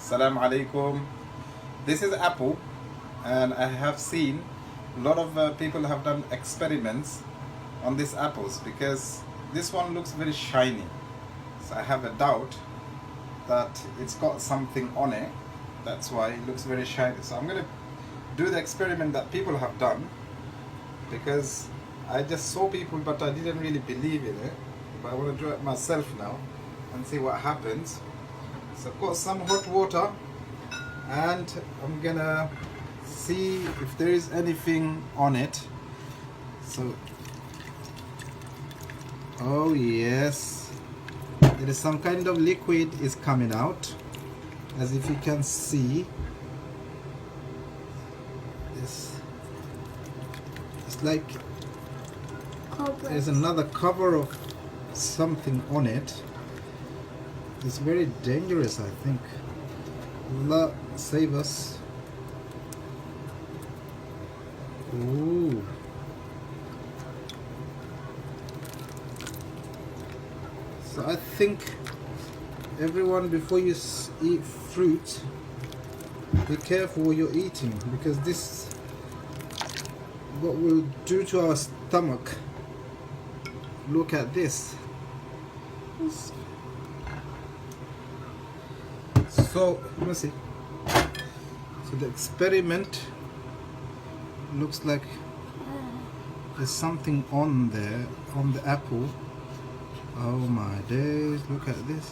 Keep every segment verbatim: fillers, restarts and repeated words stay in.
Salam alaikum. This is apple, and I have seen a lot of uh, people have done experiments on these apples because this one looks very shiny. So I have a doubt that it's got something on it. That's why it looks very shiny. So I'm gonna do the experiment that people have done because I just saw people, but I didn't really believe in it. But I want to do it myself now and see what happens. So I've got some hot water, and I'm gonna see if there is anything on it. So, oh yes, there is some kind of liquid is coming out, as if you can see. This, it's like there's another cover of something on it. It's very dangerous, I think. Allah save us. Ooh. So I think everyone, before you s- eat fruit, be careful what you're eating, because this what will do to our stomach. Look at this. So, let me see. So the experiment looks like there's something on there, on the apple. Oh my days, look at this.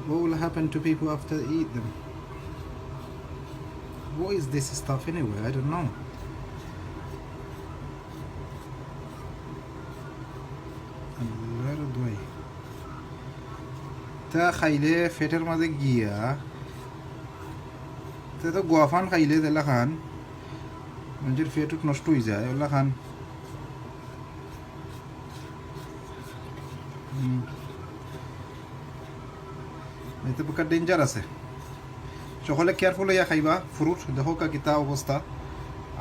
What will happen to people after they eat them? What is this stuff anyway? I don't know. আল্লাহর দোয়াই। তা খাইলে পেটর মাঝে গিয়া, তা তো গুয়াফান খাইলে যেলা খান, মানুষের পেট উট নষ্ট হয়ে যায়, ওলা খান। হুম। এটা প্রকার ডেঞ্জার আছে। সকলে কেয়ারফুল হইয়া খাইবা ফ্রুট। দেখো কা কিতা অবস্থা,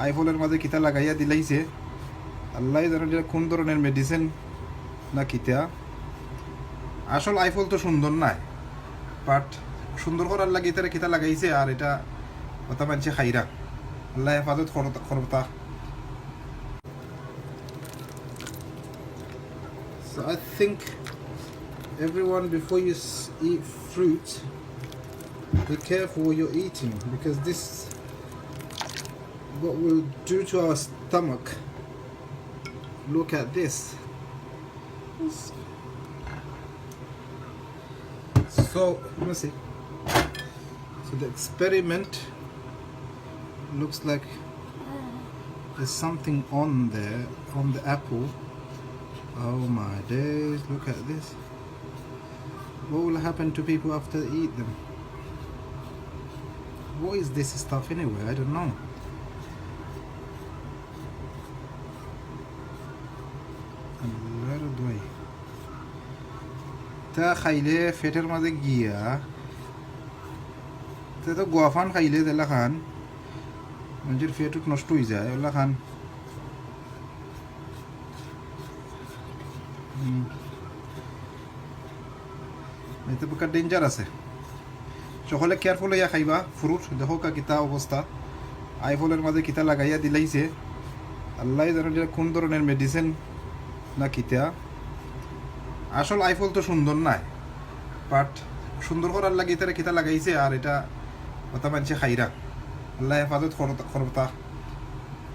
আইফলের মাঝে কিতা লাগাইয়া দিলাইছে। আল্লাহ জানে এটা কোন ধরনের মেডিসিন না কিতা। আসল আইফল তো সুন্দর নাই, বাট সুন্দর করার লাগি তারা কিতা লাগাইছে, আর এটা কথা মানছে খাইরা। আল্লাহ হেফাজত করতা। So I think everyone, before you s- eat fruit, be careful what you're eating, because this what will do to our stomach. Look at this. So, let me see. So the experiment looks like there's something on there, on the apple. Oh my days, look at this. What will happen to people after they eat them? What is this stuff anyway? I don't know. আল্লাহর দোয়াই। তা খাইলে পেটর মাঝে গিয়া, তা তো গুয়াফান খাইলে যেলা খান, মানুষের পেট উট নষ্ট হয়ে যায়, ওলা খান। হুম। এটা প্রকার ডেঞ্জার আছে। সকলে কেয়ারফুল হইয়া খাইবা ফ্রুট। দেখো কা কিতা অবস্থা, আইফলের মাঝে কিতা লাগাইয়া দিলাইছে। আল্লাহ জানে এটা কোন ধরনের মেডিসিন না কিতা। আসল আইফল তো সুন্দর নাই, বাট সুন্দর করার লাগি তারা কিতা লাগাইছে, আর এটা কথা মানছে খাইরা। আল্লাহ হেফাজত করতা।